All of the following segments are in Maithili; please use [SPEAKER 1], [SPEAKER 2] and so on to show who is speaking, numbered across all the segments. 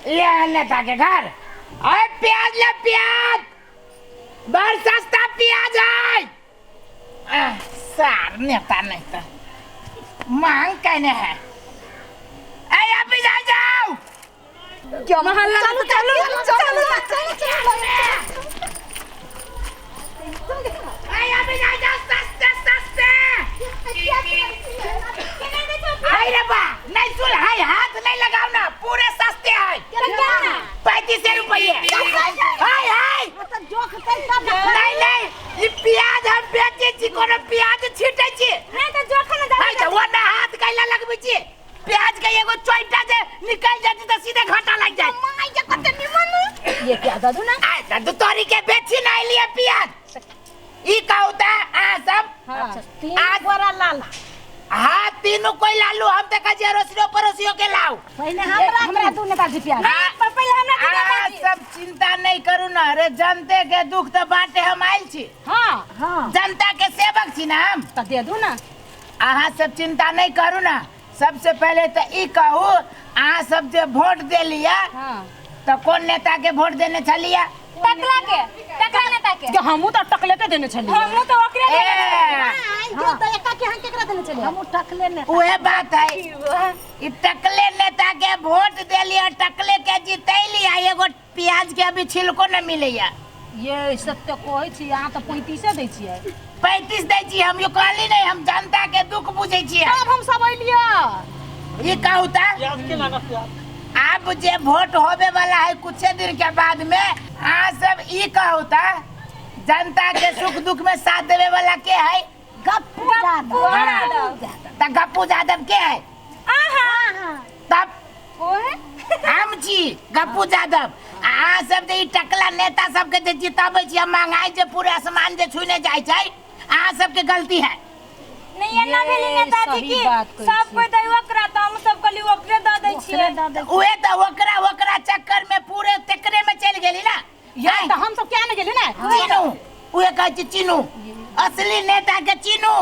[SPEAKER 1] ये है नेता के घर। अरे प्याज ले प्याज, बड़ सस्ता प्याज है। आह, सार नेता नहीं तो मांग कहने है। ए अभी जा जाओ।
[SPEAKER 2] चलो चलो चलो चलो चलो।
[SPEAKER 1] ए अभी जा जाओ, सस्ते सस्ते। हाय रे बा, नहीं सुन, हाय हाथ नहीं लगाओ ना, पूरे सस्ते है। 35 रुपये। हाय हाय। नहीं नहीं, ई प्याज हम बेचे छी, कोनो प्याज छीटे छी
[SPEAKER 2] नहीं तो जोखन
[SPEAKER 1] हाय त ओना हाथ कैला लगबै छी? प्याज के एगो चोइटा जे निकल जाती त सीधे घाटा लग जाए।
[SPEAKER 2] माय के कते निमन ये प्याज दू ना।
[SPEAKER 1] आय त दू तोरी के बेची ना लिए प्याज। ई कहू त आ सब
[SPEAKER 2] अच्छा तीन
[SPEAKER 1] आज-
[SPEAKER 2] बोरा लाला।
[SPEAKER 1] हाँ तीनों कोई लालू, हम त कहै छी अड़ोसियो पड़ोसियो के लाओ।
[SPEAKER 2] पहले हमरा हमरा दू नेताजी प्याज।
[SPEAKER 1] हाँ।
[SPEAKER 2] पर पहले हमरा दू
[SPEAKER 1] आ
[SPEAKER 2] नेताजी।
[SPEAKER 1] सब चिंता नहीं करू ना। अरे जनते के दुख त बाटे हम आयल छी।
[SPEAKER 2] हां हां,
[SPEAKER 1] जनता के सेवक छी ना हम।
[SPEAKER 2] त दे दू ना।
[SPEAKER 1] अहाँ सब चिंता नहीं करू ना। सबसे पहले तो ई कहू, अहाँ सब जे वोट देलिया
[SPEAKER 2] हां,
[SPEAKER 1] तो कौन नेता के वोट देने छलिया?
[SPEAKER 2] टकला के, टकला नेता के।
[SPEAKER 3] के हमहूँ तऽ टकले के देने छलियै।
[SPEAKER 2] हमहूँ तऽ ओकरे
[SPEAKER 1] ए,
[SPEAKER 2] देने छलियै।
[SPEAKER 3] हां,
[SPEAKER 2] तऽ एका के हम केकरा देने छलियै?
[SPEAKER 3] हमहूँ टकले ने।
[SPEAKER 1] उहे बात है, ई टकले नेता के वोट देलिया, टकले के जितैलिया, एगो प्याज के अभी छिलको न मिलैया।
[SPEAKER 3] ये सत्य कहै छी अहाँ तऽ 35 दै छियै।
[SPEAKER 1] 35 दै छी हम, यो कहली नहीं, हम जनता के दुख बुझै छियै।
[SPEAKER 3] तब हम सब अइलियै।
[SPEAKER 1] ई कहू त
[SPEAKER 4] प्याज के लागा प्याज।
[SPEAKER 1] अब जे वोट होबे वाला है कुछ दिन के बाद में, अहाँ सब ई कहू त जनता के सुख दुख में साथ देवे वाला के है?
[SPEAKER 2] गप्पू यादव।
[SPEAKER 1] त गप्पू यादव के है?
[SPEAKER 2] आहा
[SPEAKER 1] तब
[SPEAKER 2] ओहे
[SPEAKER 1] हम छी गप्पू यादव। अहाँ सब जे ई टकला नेता सबके जे जिताबै छी, महंगाई जे पूरे आसमान जे छूने जाइ छै, अहाँ सबके गलती है।
[SPEAKER 2] नहीं एना
[SPEAKER 3] ये
[SPEAKER 2] भेली नेताजी
[SPEAKER 3] सही
[SPEAKER 2] की
[SPEAKER 3] बात कहै
[SPEAKER 2] सब
[SPEAKER 3] छी।
[SPEAKER 2] कोई दै ओकरा तऽ हम सब कहली ओकरे दऽ दै छियै।
[SPEAKER 1] उहे तऽ ओकरा ओकरा चक्कर में पूरे तेकरे में चलि गेली ना।
[SPEAKER 3] ये तऽ हम सब किया ने गेली ना।
[SPEAKER 1] चीनू, उहे कहै छी चीनू, असली नेता के चीनू।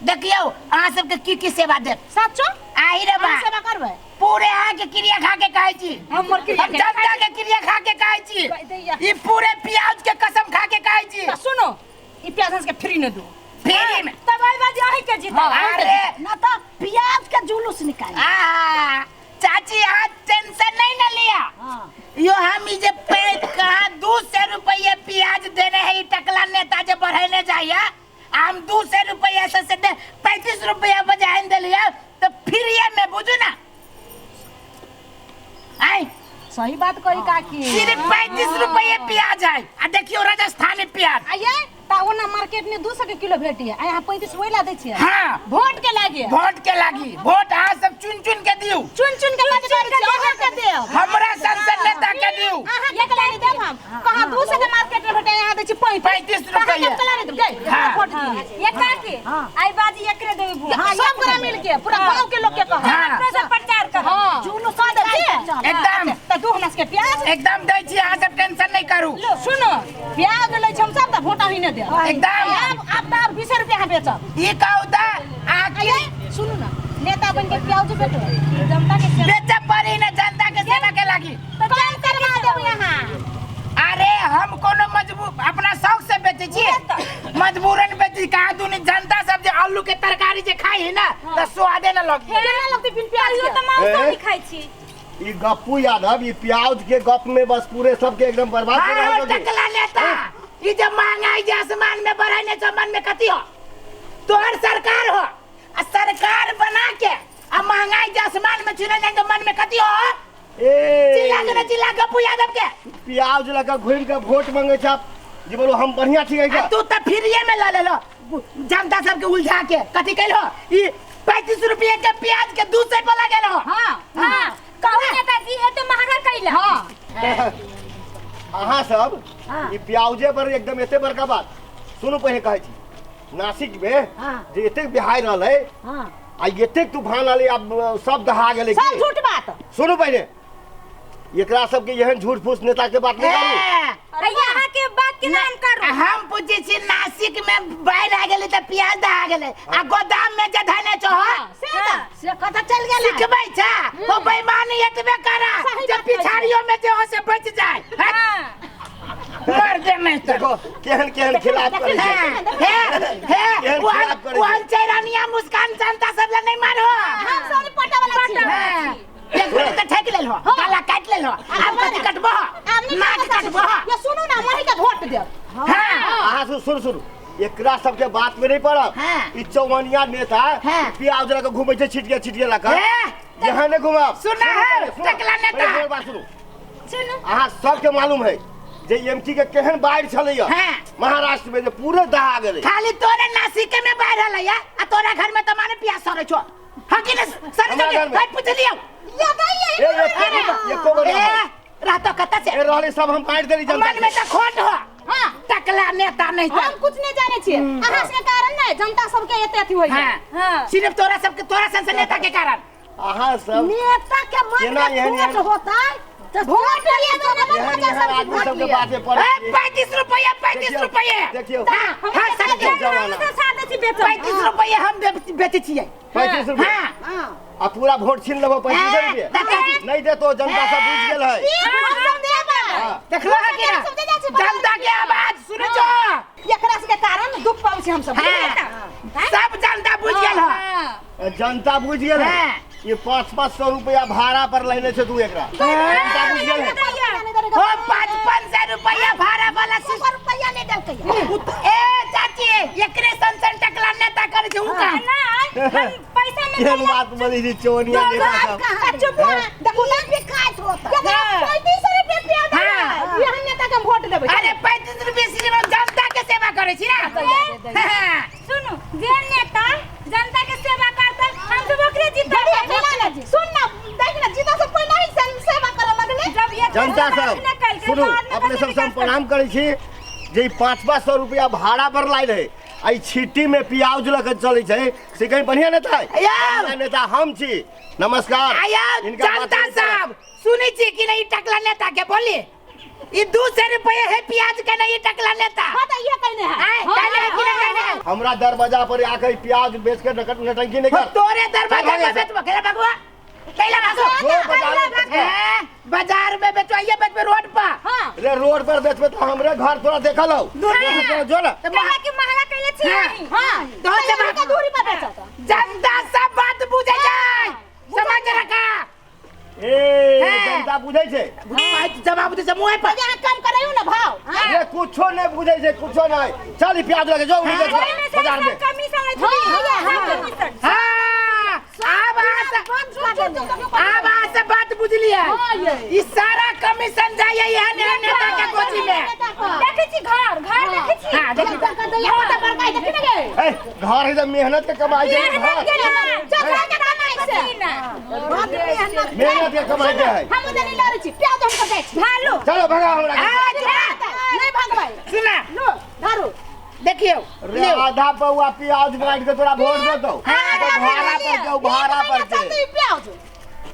[SPEAKER 1] देखियौ अहाँ सबके की की सेवा देब।
[SPEAKER 3] सचो
[SPEAKER 1] आही रे बा,
[SPEAKER 3] अहाँ सेवा करबै?
[SPEAKER 1] पूरे अहाँ के क्रिया खा के कहै छी।
[SPEAKER 3] हमर क्रिया
[SPEAKER 1] हम जनता के क्रिया खा के कहै छी।
[SPEAKER 3] कहि दैया।
[SPEAKER 1] ई पूरे प्याज के कसम खा के कहै छी।
[SPEAKER 3] तऽ सुनो, ई प्याज हम सबके फ्री ने दू।
[SPEAKER 1] फ्री में
[SPEAKER 2] तब आई बाजी अहीं के जीता।
[SPEAKER 3] हाँ।
[SPEAKER 1] अरे
[SPEAKER 5] ना तो प्याज के जुलूस निकाल।
[SPEAKER 1] आहा, चाची अहाँ टेंशन नहीं ना लिया।
[SPEAKER 5] हाँ।
[SPEAKER 1] यो हम ई जे पे कहाँ 200 रुपये प्याज देने है, ई टकला नेता जे बढ़ेने जाइया, हम 200 रुपया से से 35 रुपया बजाइन देलिया तो फिर ये में बुझू ना। आई
[SPEAKER 3] सही बात कही काकी।
[SPEAKER 1] सिर्फ 35 रुपये प्याज है। आ देखियो राजस्थानी प्याज।
[SPEAKER 3] आइए ता ओना मार्केट में 200 के किलो भेटी है, आ यहाँ 35 वही ला दै छियै।
[SPEAKER 1] हाँ।
[SPEAKER 3] वोट के लागी।
[SPEAKER 1] वोट के लागी। वोट अहाँ सब चुन चुन के दियौ।
[SPEAKER 3] चुन चुन के लागी, चुन के अहाँ के देब।
[SPEAKER 1] हमरा संसद नेता के दियौ।
[SPEAKER 3] अहाँ के लागी देब हम। कहाँ 200 के मार्केट में भेटे, यहाँ दै छी 35।
[SPEAKER 1] 35 रुपये।
[SPEAKER 3] अहाँ के लागी देब। गई,
[SPEAKER 1] हाँ।
[SPEAKER 3] वोट दियौ।
[SPEAKER 2] ये काकी आई बाजी एकरे देबै वोट।
[SPEAKER 3] हाँ, सब गोरा मिल के पूरा गांव के लोग के कह।
[SPEAKER 1] हाँ।
[SPEAKER 2] अपना सब प्रचार कर।
[SPEAKER 3] हाँ। जुलूस दे दे।
[SPEAKER 1] एकदम।
[SPEAKER 3] त दू हमरा सबके प्याज
[SPEAKER 1] एकदम दै छी, अहाँ सब टेंशन नहीं करू।
[SPEAKER 3] लो सुनो, प्याज लै छी हम सब त वोट अहीं ने देब।
[SPEAKER 1] एकदम।
[SPEAKER 3] आब त आर 20 रुपया अहाँ बेचब।
[SPEAKER 1] ई कहू त अहाँ की
[SPEAKER 3] आइए सुनू ना, नेता बन के प्याज बेचो,
[SPEAKER 2] जनता के सेवा
[SPEAKER 1] बेचे पड़ी ना, जनता के सेवा के लागी।
[SPEAKER 3] तो कम करवा देब यहाँ।
[SPEAKER 1] अरे हम कोनो मजबूर अपना शौक से बेचे छी, मजबूरन बेची कहाँ दुनी जनता सब जे आलू के तरकारी जे खाई है ना त स्वादे न लगी।
[SPEAKER 3] केना लगतै बिन प्याज
[SPEAKER 2] कहियो
[SPEAKER 3] के?
[SPEAKER 2] तऽ मांसो
[SPEAKER 6] ए?
[SPEAKER 2] नहीं खाइ छी।
[SPEAKER 6] ई गप्पू यादव ई प्याज के गप में बस पूरे सबके एकदम बर्बाद कर
[SPEAKER 1] हाँ,
[SPEAKER 6] रहल छथिन।
[SPEAKER 1] टकला नेता, ई जे महंगाई जे आसमान में बढ़ै ने छौ, मन में कथी हो? तोहर सरकार हो, आ सरकार बना के आ महंगाई जे आसमान में छुने जाए तो मन में कथी हो?
[SPEAKER 6] ए
[SPEAKER 1] चिल्ला के ना चिल्ला गप्पू यादव के।
[SPEAKER 6] प्याज लगा घूम के वोट मांगे छ जे बोलो हम बढ़िया ठीक है
[SPEAKER 1] आ
[SPEAKER 6] क्या?
[SPEAKER 1] तू त फ्रीए में ल लेलो जनता सबके उलझा के कथी कैल हो? ई 35 रुपये के प्याज के 200 पर लगेल हो।
[SPEAKER 3] हां
[SPEAKER 2] हां, कहू नेताजी एते महंगा कैला?
[SPEAKER 3] हां।
[SPEAKER 6] अहाँ सब ई प्याजे पर एकदम एते बड़का बात सुनू। पहिले कहै छी नासिक में जे एतेक बिहार रहलै आ एतेक तूफान आलै, आब सब दहा गेलै।
[SPEAKER 3] सब झूठ बात।
[SPEAKER 6] सुनू पहिले, एकरा सबके एहन झूठ फूस नेता के बात नहीं करू।
[SPEAKER 1] ए,
[SPEAKER 2] आ यहाँ के बात के नाम करू।
[SPEAKER 1] हम पूछै छी नासिक में बाढ़ि आ गेलै तऽ प्याज दहा गेलै आ गोदाम में जे धने छौ
[SPEAKER 5] से तऽ से कतऽ चल गेलै?
[SPEAKER 1] सिखबै छ ओ बेईमानी एतबे करा
[SPEAKER 5] सही
[SPEAKER 1] जे
[SPEAKER 5] बात कहै छै।
[SPEAKER 1] पिछाड़ियो में जे हो से बच जाए। हट, मर दे नहीं तो।
[SPEAKER 6] देखो केहन केहन खिलाफ करै छै।
[SPEAKER 1] हे हे
[SPEAKER 6] केहन खिलाफ करै छै।
[SPEAKER 1] ओहन चैरानिया मुस्कान जनता सब ले नहीं मारो।
[SPEAKER 5] हम सब पटा वाला छी।
[SPEAKER 1] हाँ, एक गोटे तऽ ठकि लेल हो, गला काटि लेल हो, आब कथी कटबो,
[SPEAKER 5] आब नहि
[SPEAKER 1] नाक
[SPEAKER 5] काटब।
[SPEAKER 1] कटबो।
[SPEAKER 5] ये सुनू ना, मही के वोट देब।
[SPEAKER 1] हाँ
[SPEAKER 6] अहाँ सुन सुन सुन, एकरा सबके बात में नहीं पड़ब।
[SPEAKER 1] हाँ।
[SPEAKER 6] ई चौवनिया नेता
[SPEAKER 1] हाँ।
[SPEAKER 6] प्याज लगा घूमै छै छिटके छिटके लगा,
[SPEAKER 1] हे।
[SPEAKER 6] यहाँ नहीं घुमाब।
[SPEAKER 1] सुना है,
[SPEAKER 6] सुनू,
[SPEAKER 1] टकला नेता।
[SPEAKER 6] पहिले हमर बात सुनू।
[SPEAKER 2] सुनू।
[SPEAKER 6] अहाँ सबके मालूम है जे एमटी के केहन बाढ़ि छलैया
[SPEAKER 1] हाँ।
[SPEAKER 6] महाराष्ट्र में, जे पूरे दहा गेलै।
[SPEAKER 1] खाली तोरे नासिक में बाढ़ि हलै या आ तोरा घर में तो माने प्याज सड़ै छौ। हाँ कि नहीं सड़ै छौ
[SPEAKER 6] हमरा
[SPEAKER 1] कि?
[SPEAKER 6] घर में।
[SPEAKER 1] भाई पूछ लियौ।
[SPEAKER 5] ये गई
[SPEAKER 6] ए, एको एको गो
[SPEAKER 1] ए,
[SPEAKER 6] ना है।
[SPEAKER 1] रहतो कतऽ से?
[SPEAKER 6] ए रहलै सब हम बाँटि देली जनता
[SPEAKER 1] मन में
[SPEAKER 6] के।
[SPEAKER 1] तऽ खोट हो।
[SPEAKER 5] हाँ।
[SPEAKER 1] टकला नेता नहीं
[SPEAKER 3] हम कुछ नहीं जाने छियै, अहाँ सबके कारण नहीं जनता सबके एते अथी होइया।
[SPEAKER 1] हाँ।
[SPEAKER 2] हाँ।
[SPEAKER 1] सिर्फ तोरा सबके तोरा सन से नेता के कारण।
[SPEAKER 6] अहाँ सब
[SPEAKER 5] नेता के मन
[SPEAKER 6] केना
[SPEAKER 5] में
[SPEAKER 6] एहन
[SPEAKER 5] खोट
[SPEAKER 6] एहन
[SPEAKER 5] होता तो वोट लिए तो
[SPEAKER 6] एहन एहन आदमी सबके बात में पड़ै
[SPEAKER 1] ए,
[SPEAKER 6] छी।
[SPEAKER 1] 35 रुपया, 35
[SPEAKER 6] देखियौ,
[SPEAKER 1] रुपये।
[SPEAKER 6] देखियौ।
[SPEAKER 1] हाँ, हाँ,
[SPEAKER 6] देखियौ
[SPEAKER 1] सर,
[SPEAKER 6] जमाना।
[SPEAKER 2] हम साथ छी बेचब।
[SPEAKER 1] 35 रुपये हम बेचै छियै।
[SPEAKER 6] 35 रुपये।
[SPEAKER 1] हाँ।
[SPEAKER 6] आ पूरा वोट छीन लेबो 35
[SPEAKER 1] हाँ,
[SPEAKER 6] रुपये नहीं देतो जनता सब बुझि गेल है। हाँ।
[SPEAKER 1] देखलो है कि ना? जनता के आवाज सुनै छो?
[SPEAKER 3] एकरा सबके कारण दुख पाबै छी हम सब।
[SPEAKER 1] हाँ। सब जनता बुझि गेल है।
[SPEAKER 6] जनता बुझि गेल है।
[SPEAKER 1] हाँ।
[SPEAKER 6] ये 500-500 रुपया भाड़ा पर लेने छै तू एकरा। जनता बुझि गेल है।
[SPEAKER 1] हो 500 रुपया भाड़ा वाला
[SPEAKER 5] सौ रुपया नहीं देलकै।
[SPEAKER 1] ए चाची, एकरे सन सन टकला नेता करे छै उ काम।
[SPEAKER 2] ना, हम पैसा में
[SPEAKER 6] केहन बात बोलै छै चोनिया नेता सब।
[SPEAKER 3] चुप हो, देखू ना
[SPEAKER 5] विकास होता।
[SPEAKER 3] 35 रुपया प्याज
[SPEAKER 1] हाँ।
[SPEAKER 3] ये हम नेता के हम वोट देबै।
[SPEAKER 1] अरे 35 रुपये सिर्फ जनता के सेवा करे छी ना। हाँ।
[SPEAKER 2] सुनू, जे नेता जनता के सेवा करता हम सब ओकरे जीतबै।
[SPEAKER 3] सुन ना, देख ना, जीता से पहिले ही सेवा करऽ लगलै।
[SPEAKER 2] जब ये
[SPEAKER 6] जनता सब सुनू, अपने सब हम प्रणाम करै छी जे 500-500 रुपया भाड़ा पर लाइ रहे आ ई छिट्टी में प्याज लऽ के चलै छै से कहीं बढ़िया नेता है?
[SPEAKER 1] आयौ।
[SPEAKER 6] बढ़िया नेता हम छी। नमस्कार।
[SPEAKER 1] आयो
[SPEAKER 6] इनका बात
[SPEAKER 1] जनता
[SPEAKER 6] नहीं पड़त।
[SPEAKER 1] सब सुनै छी कि नहीं टकला नेता के बोली ई 200 रुपये है प्याज के नहीं टकला नेता।
[SPEAKER 3] हाँ तो ये कहने है।
[SPEAKER 1] आय, कहने है कि नहीं कहने है?
[SPEAKER 6] हमरा दरवाजा पर आके ई प्याज बेच के नटंकी नहीं कर।
[SPEAKER 1] तोरे दरवाजा
[SPEAKER 6] चल
[SPEAKER 1] पर
[SPEAKER 6] भागे।
[SPEAKER 1] बेचबो केला भगवा, कैला भागो।
[SPEAKER 6] जो बाजार में बेचबो।
[SPEAKER 1] हैं? बाजार में बेचो, ये बेचबे रोड पर।
[SPEAKER 3] हाँ।
[SPEAKER 6] रे रोड पर बेचबे तो हमरे घर तोरा देखल हौ।
[SPEAKER 1] दूर है।
[SPEAKER 6] तोरा जो ना।
[SPEAKER 1] तो
[SPEAKER 2] कहे कि महंगा कैले छी अहीं।
[SPEAKER 3] हाँ।
[SPEAKER 1] तो जवाब-
[SPEAKER 3] के दूरी पर बेचत।
[SPEAKER 1] जनता सब बात बुझे जाए, समझ रखा।
[SPEAKER 6] ए
[SPEAKER 1] हैं।
[SPEAKER 6] जनता बुझै छै।
[SPEAKER 1] जवाब दे मुँह पर।
[SPEAKER 3] यहाँ कम करैयौ ना भाव।
[SPEAKER 6] रे कुछो नहीं बुझै छै, कुछो नहीं। चल ई प्याज लगे जो उड़ी बेचबे
[SPEAKER 2] ओहिमे से
[SPEAKER 6] बाजार में।
[SPEAKER 2] सब कमीशन लै छी।
[SPEAKER 3] हाँ,
[SPEAKER 2] सब कमीशन।
[SPEAKER 1] हाँ, आब आब अहाँ से बात बुझलियै। ई सारा कमीशन जाइए एहन एहन नेता के गोची में।
[SPEAKER 2] देखै छी घर, घर देखै छी।
[SPEAKER 1] हाँ, देखी।
[SPEAKER 6] ए घर है जब मेहनत के कमाई छै
[SPEAKER 2] मेहनत
[SPEAKER 6] घर।
[SPEAKER 2] के ना,
[SPEAKER 3] चल के कमाई से।
[SPEAKER 2] पसीना।
[SPEAKER 6] मेहनत के कमाई के है।
[SPEAKER 3] हम उधर नहीं लड़ै छी, प्याज हमको दै छी।
[SPEAKER 2] भालू।
[SPEAKER 6] चलो भगा हमरा के।
[SPEAKER 1] आ, चुप।
[SPEAKER 3] नहीं भगबै।
[SPEAKER 1] सुना
[SPEAKER 3] लो, धरू।
[SPEAKER 1] देखियौ
[SPEAKER 6] रे
[SPEAKER 1] लियौ।
[SPEAKER 6] आधा पौआ प्याज बांट के तोरा वोट देतौ।
[SPEAKER 1] हाँ,
[SPEAKER 6] तो भाड़ा पर के भाड़ा पर के।
[SPEAKER 3] चलते प्याज।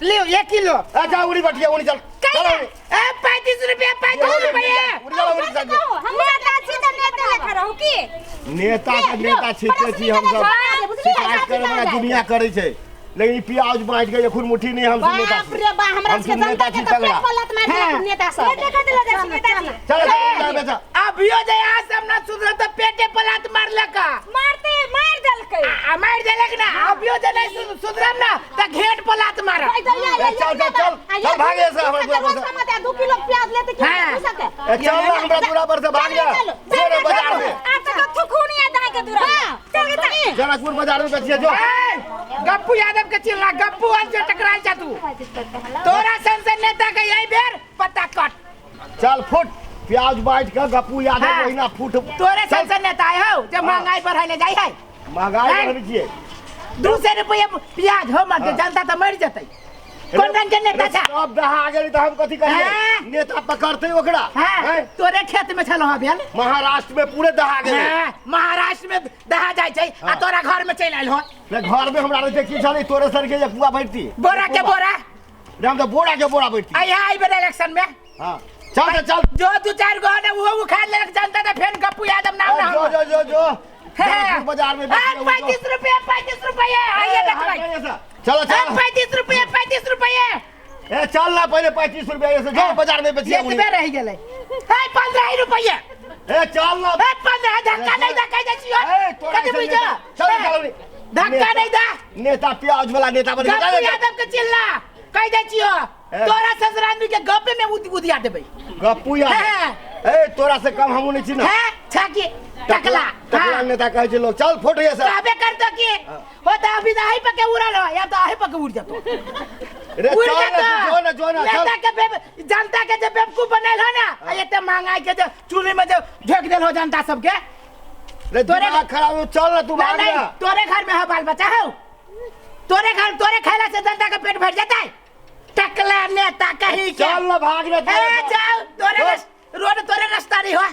[SPEAKER 1] लियौ 1 किलो।
[SPEAKER 6] अच्छा उड़ी बटिया उड़ी चल। चलो उड़ी।
[SPEAKER 1] ए 35 रुपया, 35 रुपये।
[SPEAKER 6] उड़ी चलो उड़ी चल।
[SPEAKER 2] नेता छी तऽ नेते लेखा रहू की?
[SPEAKER 6] नेता के नेता छिके छी हम सब। शिकायत करे वाला दुनिया करे छै, लेकिन ई प्याज बांट के एखुन मुट्ठी नहीं हम सब नेता
[SPEAKER 3] बाप
[SPEAKER 6] छी।
[SPEAKER 3] रे बा, हमरा
[SPEAKER 6] हम
[SPEAKER 3] सबके
[SPEAKER 6] सब नेता
[SPEAKER 3] जनता के
[SPEAKER 6] छी
[SPEAKER 3] तऽ
[SPEAKER 6] तगड़ा।
[SPEAKER 3] पेट पर लात मारि देलक नेता सब।
[SPEAKER 2] पेटे कथी लऽ जाइ छी नेताजी?
[SPEAKER 6] चलो चल बेचा।
[SPEAKER 1] अभियो जे यहाँ सब ना सुधरत तऽ पेटे पर लात मारलक।
[SPEAKER 2] मारते मारि देलकै।
[SPEAKER 1] आ मारि देलक ना, अभियो जे नहीं सुधरब ना तऽ घेंट पर लात मारब।
[SPEAKER 6] ए, चल चल चल चल भागे से हमरा दूरा पर से।
[SPEAKER 3] 2 किलो प्याज लेते की
[SPEAKER 1] हाँ।
[SPEAKER 3] दू सके।
[SPEAKER 6] ए चल ना हमरा दूरा पर से भाग जा। जो रे बाजार में।
[SPEAKER 2] आब तऽ थुखुनी आ दाइ के दूरा। चल गे चल।
[SPEAKER 6] जनकपुर बाजार में बेचिए जो।
[SPEAKER 1] ए, गप्पू यादव के चिल्ला, गप्पू वाल से टकराल जा तू। तोरा सन से नेता के यही बेर पता कट।
[SPEAKER 6] चल फुट प्याज बांट के गप्पू यादव
[SPEAKER 1] हाँ।
[SPEAKER 6] ओहिना फुट।
[SPEAKER 1] तोरे सन से नेता आए हो जे महंगाई बढ़ाइले जाय है।
[SPEAKER 6] महंगाई
[SPEAKER 1] हैं?
[SPEAKER 6] बढ़बै छियै।
[SPEAKER 1] 200 रुपये प्याज हो मर जनता तऽ मरि जेतै। कोन रंग के नेता छै?
[SPEAKER 6] सब दहा गेलै तऽ हम कथी कहियै?
[SPEAKER 1] हैं?
[SPEAKER 6] नेता पकड़तै ओकरा।
[SPEAKER 1] हाँ,
[SPEAKER 6] हैं?
[SPEAKER 1] तोरे खेत में छल हँ भेल।
[SPEAKER 6] महाराष्ट्र में पूरे दहा गेलै।
[SPEAKER 1] हाँ, महाराष्ट्र में दहा जाइ छै आ
[SPEAKER 6] हाँ।
[SPEAKER 1] तोरा घर में चलि आयल हो।
[SPEAKER 6] रे घर में हमरा रहते की छलै तोरे सर के एक पुआ बैठती।
[SPEAKER 1] बोरा के बोरा।
[SPEAKER 6] रे हम तऽ बोरा के बोरा बैठती।
[SPEAKER 1] आ यहाँ एहि बेर इलेक्शन में।
[SPEAKER 6] हाँ। चल चल चल।
[SPEAKER 1] जो दू चार गो ने वो उखाड़ लेलक जनता त फेन गप्पू यादव नाम ना
[SPEAKER 6] जो जो जो जो जनकपुर बाजार में बेच के
[SPEAKER 1] 35 रुपये, 35 रुपये आइए देखबै।
[SPEAKER 6] चलो चल।
[SPEAKER 1] 35 रुपये, 35 रुपये।
[SPEAKER 6] ए चल ना पहले 35 रुपया ऐसे जो बाजार में बेचिए।
[SPEAKER 1] एतबे रहि गेलै। ए 15 रुपये।
[SPEAKER 6] ए चल ना।
[SPEAKER 1] ए 15 धक्का नहीं धक्का दै छियो।
[SPEAKER 6] ए तोरा
[SPEAKER 1] कथी बुझ
[SPEAKER 6] चल चल।
[SPEAKER 1] धक्का नहीं दा।
[SPEAKER 6] नेता प्याज वाला नेता बन
[SPEAKER 1] गप्पू यादव के चिल्ला कह दै छियो तोरा ससुराल के गप्पे में उदिया देबै।
[SPEAKER 6] गप्पू यादव ए तोरा से कम हमू नहीं छी ना।
[SPEAKER 1] हां छाकी टकला
[SPEAKER 6] टकला नेता कहै छै लोग। चल फोटो ये से
[SPEAKER 1] कहबे करतो की हो त अभी त आही पके उड़ल हो या त आही पके उड़ जतो।
[SPEAKER 6] रे चल ना जो ना जो ना चल।
[SPEAKER 1] नेता के जनता के जे बेवकूफ बनाइल हो ना आ एते महंगाई के जे चूल्ही में जे झोंक देल हो जनता सबके।
[SPEAKER 6] रे दिमाग खराब हो चल ना तू भाग ना।
[SPEAKER 1] तोरे घर में हो बाल बच्चा हो तोरे घर तोरे खाला से जनता का पेट भर जाता है। टकला नेता कहीं के
[SPEAKER 6] चल ना भाग ना।
[SPEAKER 1] ए जाओ तोरे रोड तोरे रास्ता नहीं हो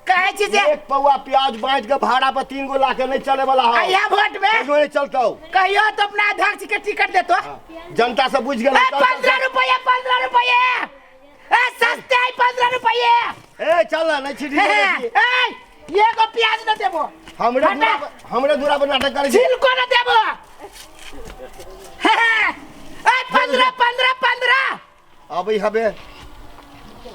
[SPEAKER 1] कहे छी जे
[SPEAKER 6] एक पौआ प्याज बांट के भाड़ा पर 3 गो लाके नहीं चले वाला है।
[SPEAKER 1] आया वोट में
[SPEAKER 6] कहियो नहीं चलता हो।
[SPEAKER 1] कहियो तो अपना अध्यक्ष के टिकट देतो।
[SPEAKER 6] जनता से बुझ गेल।
[SPEAKER 1] 15 रुपये, 15 रुपये। ए सस्ते है 15 रुपये।
[SPEAKER 6] ए चल ना नहीं छिड़ी।
[SPEAKER 1] ए एगो प्याज न देबो।
[SPEAKER 6] हमरे दूरा हमरे दूरा पर नाटक करे छी।
[SPEAKER 1] छिलको न देबो। ए 15 15 15
[SPEAKER 6] अबै हबे।